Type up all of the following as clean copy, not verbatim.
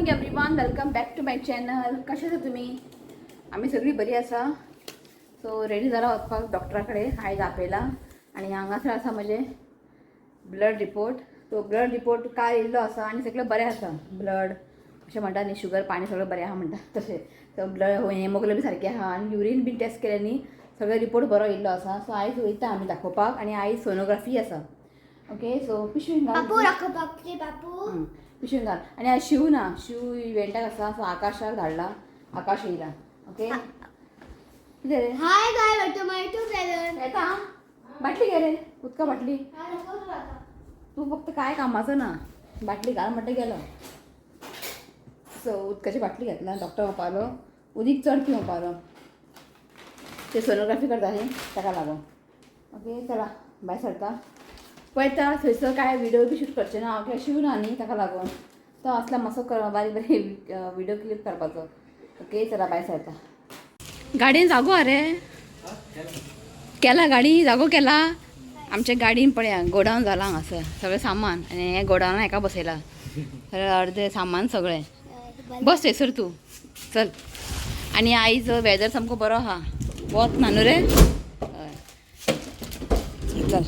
Morning everyone, welcome back to my channel. कशें आसा तुमी? आमी सगळीं बरी आसा. सो रेडी जाला वचपाक डॉक्टरा कडेन. आयज आपयला आनी हांगासर आसा म्हजें ब्लड रिपोर्ट. तो ब्लड रिपोर्ट काल येयल्लो आसा आनी सगळें बरें आसा. ब्लड अशें म्हणटा न्ही, शुगर पाणी सगळें बरें आहा म्हणटा तशें. सो ब्लड हेमोग्लोबीन सारकें आहा आनी युरीन बीन टेस्ट केलें न्ही, सगळें रिपोर्ट बरो येयल्लो आसा. सो आयज वयता आमी दाखोवपाक आनी आयज सोनोग्राफी आसा. ओके, सो पिशवी घाल. बापू दाखोवपाक रे बापू. पिशवी घाल. आनी आयज शिव ना, शिव इव्हेंटाक आसा. सो आकाशाक धाडला, आकाश येयला. ओके, कितें रे? हाय गाय, welcome my YouTube channel. येता आं? बाटली घे रे, उदका बाटली. तूं फक्त काय कामाचो ना, बाटली घाल म्हणटा गेलो. सो उदकाची बाटली घेतला, डॉक्टर म्हणपालो उदीक चड पिवपालो म्हणपालो. ते सोनोग्राफी करता न्ही ताका लागून. ओके, चला भायर सरता. पळयता थंयसर काय व्हिडिओ बी शूट करचें ना हांव, कित्याक शिव ना न्ही ताका लागून. तो असला मातसो बारीक बारीक व्हिडिओ क्लिप करपाचो. ओके, चला भायर सरता. गाडयेन जागो अरे केला, गाडी जागो केला. आमच्या गाडीन पळया गोडावन जाला हांगासर सगळें सामान आनी हें गोडावनान हेका बसयला सगळें अर्दें सामान सगळें. बस थंयसर तूं चल. आनी आयज वेदर सामको बरो आहा, वत ना न्हू रे? हय, चल.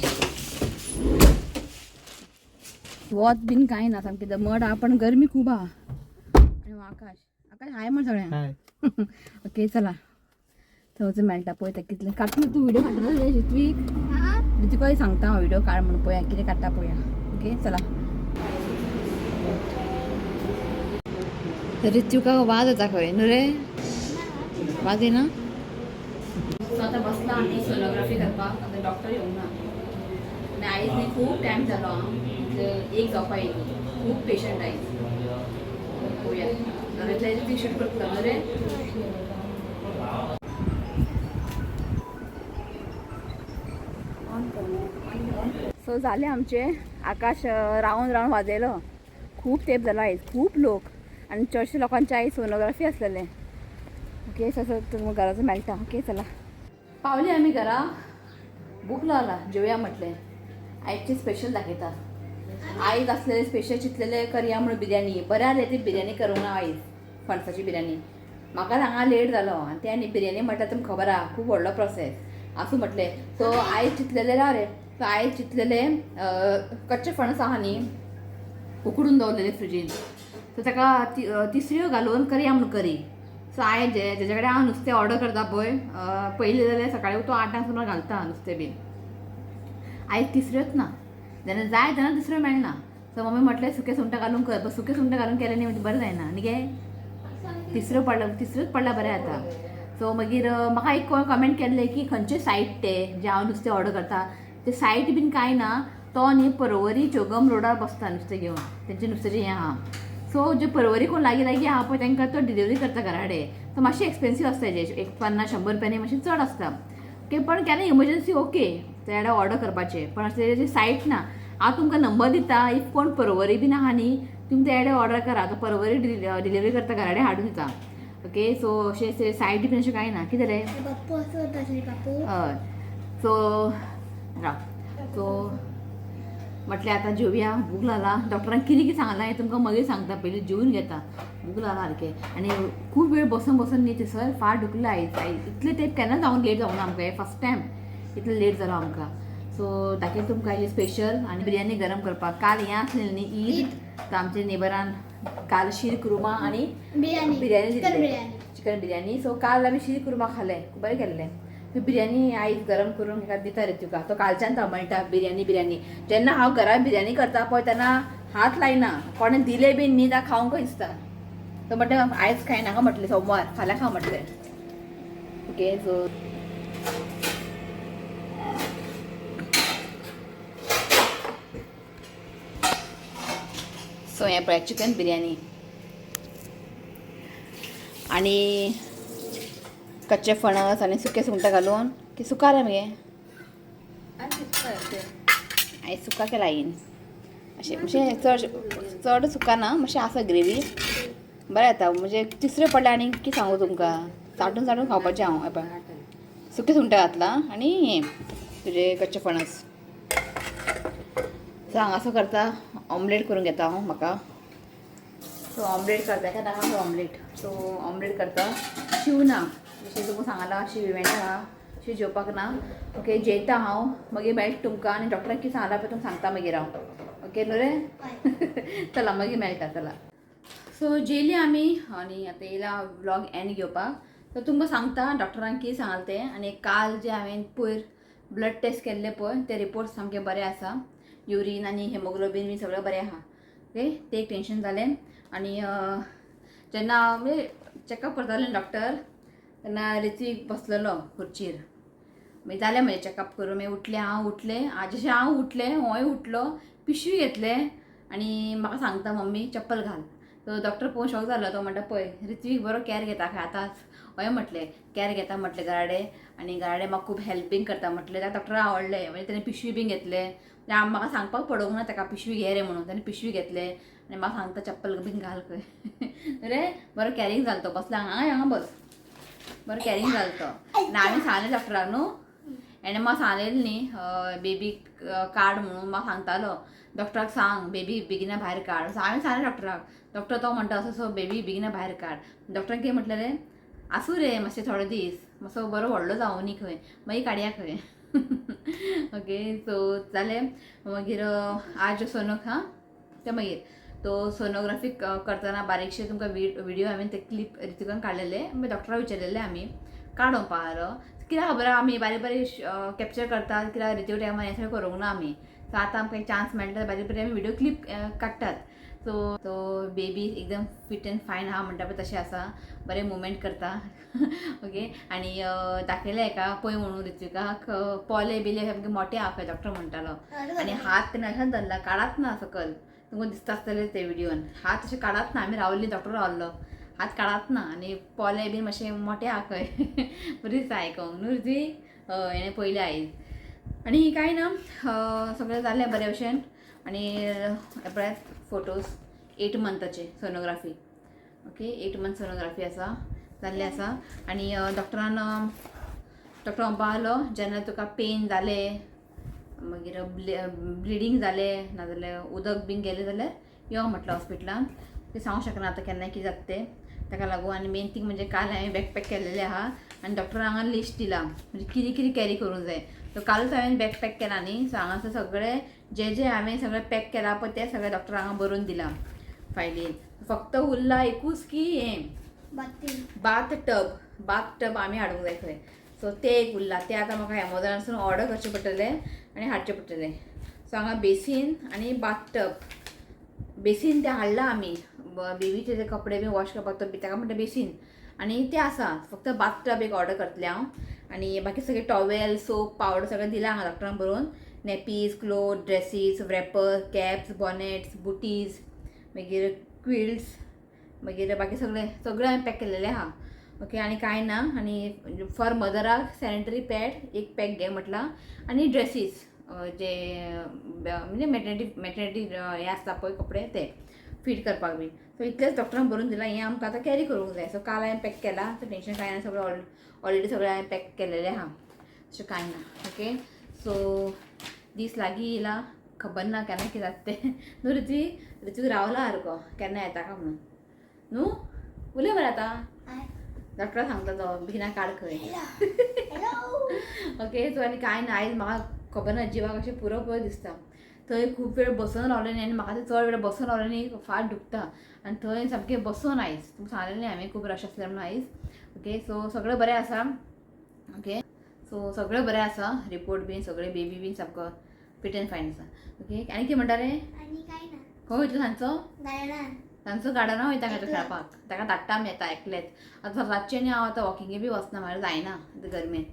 वत बीन कांय ना, सामकें दमट आहा पण गरमी खूब आहा. आनी हो आकाश, आकाश हाय म्हण सगळ्यांक. ओके, चला थंय मेळटा. पळयता कितलें काडटा तूं व्हिडिओ काडटा रे ऋत्वीक. ऋतिकाय सांगता हांव व्हिडिओ काड म्हणून, पळया कितें काडटा पळया. ओके, चला. ऋत्विका वाज येता खंय न्हू रे? वाज येना. सो आतां बसला आमी सोनोग्राफी करपाक. आतां डॉक्टर येवंक ना आनी आयज न्ही खूब टायम जालो आं, एक जावपा येयली. खूब पेशंट आयज. पळोवया जाल्यार ती शूट करतलो न्हू रे? सो जालें आमचें. आकाश रावन रावन वाजयलो. खूब तेंप जालो आयज, खूब लोक आनी चडशे लोकांचे आयज सोनोग्राफी आसलेले. ओके, सो तुमकां घराचो मेळटा. ओके, चला पावली आमी घरा. भूक लागला, जेवया म्हटलें. आयचे स्पेशल दाखयता. आयज आसलेले स्पेशल चिंतलेले करया म्हणून बिर्याणी. बरें जालें ती बिर्याणी करूंक ना आयज, फणसाची बिर्याणी. म्हाका हांगा लेट जालो आनी ते आनी बिर्याणी म्हटल्यार तुमकां खबर आहा खूब व्हडलो प्रोसेस आसूं म्हटलें. सो आयज चिंतलेलें राव रे. सो आयज चिंतलेलें कच्चे फणस आहा न्ही, उकडून दवरलेले फ्रिजीन, सो ताका तिसऱ्यो घालून करया म्हणून करी. सो आयज जे तेजे कडेन हांव नुस्तें ऑर्डर करता पळय, पयलीं जाल्यार सकाळीं तो 8 सुमार घालता नुस्तें बीन. आयज तिसऱ्योच ना, जेन्ना जाय तेन्ना तिसऱ्यो मेळना. सो मम्मी म्हटलें सुकें सुंगटां घालून कर, पण सुकें सुंगटां घालून केलें न्ही म्हणजे बरें जायना न्ही गे. तिसऱ्यो पडल्या, तिसऱ्योच पडल्या बरें जाता. सो मागीर म्हाका एक कोण कमेंट केल्लें की खंयचे सायट ते जे हांव नुस्तें ऑर्डर करता ते सायट बीन कांय ना. तो न्ही परवरी चोगम रोडार बसता नुस्तें घेवन, तेंचे नुस्त्याचें हें आहा. सो जे परवरी कोण लागीं लागीं आहा पळय तांकां तो डिलिवरी करता घरा कडेन. सो मातशें एक्सपेन्सीव आसता तेजें, एक 50-100 रुपयांनी मातशें चड आसता. ओके, पण केन्ना इमर्जन्सी ओके तेडे ऑर्डर करपाचें, पण अशें तेजें सायट ना. हांव तुमकां नंबर दिता, if कोण परवरी बीन आहा न्ही तुमी तेडे ऑर्डर करा. तो परवरी डिलिवरी करता, घरा कडेन हाडून दिता. ओके, सो अशें सायट बीन अशें कांय ना. कितें रे? बापू असं होता रे बापू. हय, सो राव. सो म्हटलें आतां जेवया, भूक लागला. डॉक्टरान कितें कितें सांगलां हें तुमकां मागीर सांगता, पयलीं जेवन घेता. भूक लागला सारकें आनी खूब वेळ बसून बसून न्ही थंयसर फाट दुखला आयज. आयज इतलें तेंप केन्ना जावन लेट जावना आमकां, हें फर्स्ट टायम इतलें लेट जालो आमकां. सो दाखयता तुमकां आयज स्पेशल आनी बिरयानी गरम करपाक. काल हें आसलें न्ही ईद, तर आमच्या नेबरान काल शीर कुर्मा आनी बिर्याणी, बिर्याणी चिकन दिल्ली. बिर्याणी. Chicken biryani. सो काल आमी शीर कुर्मा खालें, खूब बरें केल्लें. बिर्याणी आयज गरम करून हेका दिता रे तुका. तो कालच्यान तो म्हणटा बिर्याणी बिर्याणी. जेन्ना हांव घरान बिर्याणी करता पळय तेन्ना हात लायना, कोणें दिलें बीन न्ही जाल्यार खावंक दिसता. तो म्हणटा आयज खायनाका म्हटलें, सोमवार फाल्यां खा म्हटलें. ओके, सो सो हें पळय चिकन बिर्याणी आनी कच्चे फणस आनी सुके सुंगटां घालून की सुका रे मगे. आयज सुका केला आईन. अशें म्हणजे चड चड सुका ना, मातशें आसा ग्रेवी, बरें जाता. म्हणजे तिसरें पडलें आनी कितें सांगू तुमकां, चाटून चाटून खावपाचें हांव. हें पळय सुकें सुंगटां घातलां आनी हें तुजें कच्चें फणस. सो हांगासर करता ऑमलेट करून घेता हांव म्हाका. सो ऑमलेट करता का नाका ऑमलेट. सो ऑमलेट करता. शिव ना जशें तुमकां सांगलां, शीव इवेंट आहा, शीव जेवपाक ना. ओके, जेयता हांव, मागीर मेळटा तुमकां. आनी डॉक्टराक कितें सांगलां पळय तुमकां सांगता मागीर हांव. ओके न्हू रे, चला मागीर मेळटा, चला. सो जेयली आमी आनी आतां येयला व्लॉग एंड घेवपाक. सो तुमकां सांगता डॉक्टरान कितें सांगलें तें. आनी काल जे हांवें पयर ब्लड टेस्ट केल्ले पळय, ते रिपोर्ट सामके बरे आसा. युरीन आनी हेमोग्लोबीन बी सगळें बरें आहा. ओके, तें एक टेंशन जालें. आनी जेन्ना म्हणजे चॅकअप करताले डॉक्टर तेन्ना ऋत्वीक बसलेलो खुर्चीर. मागीर जालें म्हजें चॅकअप करून, मागीर उठलें हांव. उठलें जशें हांव उठलें, होय उठलो, पिशवी घेतलें आनी म्हाका सांगता, मम्मी चप्पल घाल. सो डॉक्टर पळोवन शॉक जालो. तो म्हणटा, पळय ऋत्वीक बरो कॅर घेता खंय आतांच. हय म्हटलें, कॅर घेता म्हटलें घराडे, आनी घराडे म्हाका खूब हेल्पींग करता म्हटलें. ताका डॉक्टराक आवडलें. म्हणजे तेणें पिशवी बीन घेतलें, म्हणजे म्हाका सांगपाक पडूंक ना ताका पिशवी घे रे म्हणून. तेणें पिशवी घेतलें आनी म्हाका सांगता चप्पल बीन घाल खंय रे. बरो कॅरींग जालो तो, बसला हांगा, हांगा बस, बरो कॅरींग जालो तो. आनी हांवें सांगलें डॉक्टराक न्हू, हेणें म्हाका सांगलेलें न्ही बेबी काड म्हणून. म्हाका सांगतालो डॉक्टराक सांग बेबी बेगिना भायर काड. सो हांवें सांगलें डॉक्टराक. डॉक्टर तो म्हणटा असो सो बेबी बेगिना भायर काड. डॉक्टरान कितें म्हटलें रे, आसूं रे मातशे थोडे दीस, मातसो बरो व्हडलो जावं न्ही खंय, मागीर काडया खंय. ओके, सो जालें. मागीर आज सोनोक हां तें मागीर तो सोनोग्राफी करतना बारीकशे तुमकां विडियो हांवें ते क्लिप ऋतिकान काडलेले. मागीर डॉक्टराक विचारलेले आमी काडोवपा आलो कित्याक खबर आहा, आमी बारीक बारीक कॅप्चर करतात कित्याक ऋतिक टायमार हें सगळें करूंक ना आमी. सो आतां आमकां एक चान्स मेळटा, बारीक बारीक आमी विडियो क्लिप काडटात. सो तो बेबी एकदम फिट अँड फायन आहा म्हणटा पळय तशें आसा, बरें मुवमेंट करता. ओके, आनी दाखयलें हेका पळय म्हणून ऋत्विकाक, पोले बिले सामके मोटे आहा खंय डॉक्टर म्हणटालो. आनी हात तेणें अशेंच धरला, काडात ना सकल. तुमकां दिसता आसतलें ते विडियोन, हात अशें काडात ना. आमी रावली, डॉक्टर रावल्लो, हात काडात ना. आनी पोले बीन मातशे मोटे आहा खंय, बरी दिसता आयकोंक न्हू ऋत्वी. हय, हेणें पयलें आयज. आनी कांय ना, सगळें जालें बरे भशेन. आनी हे पळयात फोटोज 8 मंथाचे सोनोग्राफी. ओके, 8 मंथ सोनोग्राफी आसा, जाल्ली आसा. आनी डॉक्टरान डॉक्टर म्हणपा आहलो जेन्ना तुका पेन जालें, मागीर ब्लिडींग जालें, नाजाल्यार उदक बीन गेलें जाल्यार यो म्हटलें हॉस्पिटलान. तें सांगूंक शकना आतां केन्ना कितें जाता तें, ताका लागून. आनी मेन थींग म्हणजे काल हांवें बॅकपॅक केलेलें आहा आनी डॉक्टरान हांगा लिस्ट दिला म्हणजे कितें कितें कॅरी करूंक जाय. सो कालूच हांवें बॅकपॅक केला न्ही, सो हांगासर सगळें जे जे हांवें सगळें पॅक केलां पळय तें सगळें डॉक्टर हांगा बरोवन दिलां फायलीन. फक्त उरलां एकूच की हें बाथ टब. बाथ टब आमी हाडूंक जाय खंय. सो तें एक उरलां, तें आतां म्हाका एमेझॉनासून ऑर्डर करचें पडटलें आनी हाडचें पडटलें. सो हांगा बेसीन आनी बाथ टब. बेसीन तें हाडलां आमी, बेबीचे ते कपडे बी वॉश करपाक तो ताका म्हणटा बेसीन, आनी तें आसा. फक्त बाथ टब एक ऑर्डर करतलें हांव. आनी बाकी सगळे टॉवेल, सोप, पावडर सगळें दिलां हांगा डॉक्टरान बरोवन. Nappies, cloth, dresses, wrapper, caps, bonnets, booties, मागीर क्विल्ट्स, मागीर बाकी सगळें सगळें हांवें पॅक केलेलें आहा. ओके, आनी कांय ना. आनी फॉर मदराक सॅनिटरी पॅड एक पॅक घे म्हटलां, आनी ड्रेसीस जे म्हणजे मॅटर्निटी मॅटर्निटी हे आसता पळय कपडे ते फीट करपाक बी. सो इतलेंच डॉक्टरान बरोवन दिलां, हें आमकां आतां कॅरी करूंक जाय. सो काल हांवें पॅक केलां, सो टेंशन कांय ना, सगळें ऑलरेडी सगळें हांवें पॅक केलेलें आहा, अशें कांय ना. ओके, सो दीस लागीं येयला, खबर ना केन्ना कितें जाता तें न्हू ऋत्वी. ऋत्वीक रावला सारको केन्ना येता काय म्हणून न्हू. उलय मरे आतां, डॉक्टराक सांगता तो बेगिना काड खंय. ओके, सो आनी कांय ना. आयज म्हाका खबर ना जिवाक अशें पुरो पुरो दिसता. थंय खूब वेळ बसून रावलें न्ही, आनी म्हाका तें चड वेळ बसून रावलें न्ही फाट दुखता. आनी थंय सामकें बसून आयज तुमकां सांगलें न्ही हांवें खूब रश आसलें म्हणून आयज. ओके, सो सगळें बरें आसा. ओके, सो सगळें बरें आसा, रिपोर्ट बीन सगळें, बेबी बीन सामको फिट एंड फायन आसा. ओके, आनी कितें म्हणटा रे? आनी कांय ना. खंय वयतलो सांजचो? गार्डनान. तांचो गार्डना वयता खंय तो खेळपाक, ताका धाडटा आमी येता एकलेच. आतां रातचें न्ही हांव आतां वॉकिंगे बी वचना, म्हाका जायना आतां गरमेन.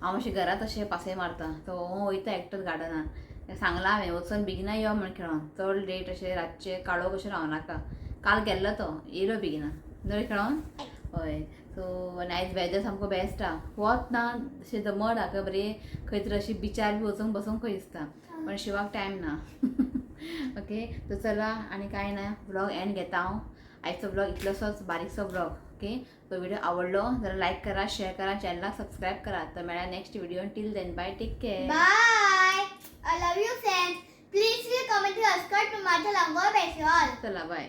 हांव मातशें घरांत अशें पासय मारता, तो वयता एकटोच गार्डनान. सांगलां हांवें वचून बेगिना यो म्हण खेळोन, चड लेट अशें रातचें काळोख अशें रावनाका. काल गेल्लो तो, येयलो बेगिना न्हय खेळोन. हय, सो आनी आयज वेदर सामको बेस्ट आहा, वत ना अशें दमट आहा बरें, खंय तरी अशें बिचार बी वचूंक बसूंक खंय दिसता, पण शिवाक टायम ना. ओके, तर चला आनी कांय ना, व्लॉग एंड घेता हांव. आयचो व्लॉग इतलोसोच बारीकसो व्लॉग. ओके, तो व्हिडिओ आवडलो जाल्यार लायक करा, शेअर करा, चॅनलाक सबस्क्रायब करा. तर मेळ्या next video. Till then bye, take care. Bye. I love you friends. Please comment, subscribe to my channel. God bless you all. चला बाय.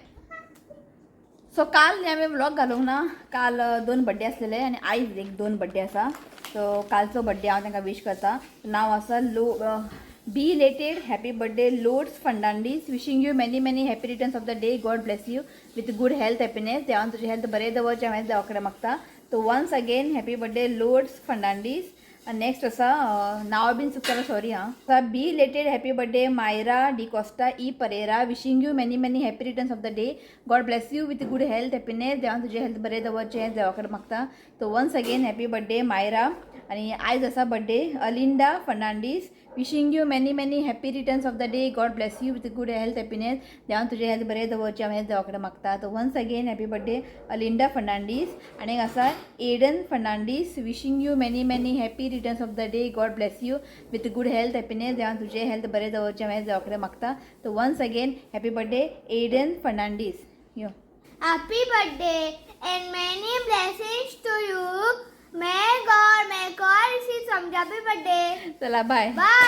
सो काल न्ही हांवें व्लॉग घालूंक ना. काल दोन बड्डे आसलेले आनी आयज एक दोन बड्डे आसा. सो कालचो बड्डे हांव तांकां विश करता. नांव आसा लो belated happy birthday Lourdes Fernandes. Wishing you many many happy returns of the day. God bless you with good health, happiness. देवान तुजें हेल्थ बरें दवरचें हांवें देवा कडेन मागता. So once again happy birthday Lourdes Fernandes. Next आसा, नांव बीन चुकतालें, सॉरी आं. Belated happy birthday Myra D'Costa E Pereira. Wishing you many many happy returns of the day. God bless you with good health, happiness. देवान तुजें health बरें दवरचें देवा कडेन मागता. So once again happy birthday Myra. आनी आयज आसा birthday Alinda Fernandes. Wishing you many many happy returns of the day. God bless you with good health, happiness. देवान तुजें हेल्थ बरें दवरचें हांवें देवा कडेन मागता. So once again happy birthday Alinda Fernandes. आनी एक आसा Aiden Fernandes. Wishing you many many happy returns of the day. God bless you with good health, happiness. देवान तुजें हेल्थ बरें दवरचें हांवें देवा कडेन मागता. So once again happy birthday Aiden Fernandes. Yo. Happy birthday and many blessings to you. May God receive some happy birthday. चला, बाय. बाय.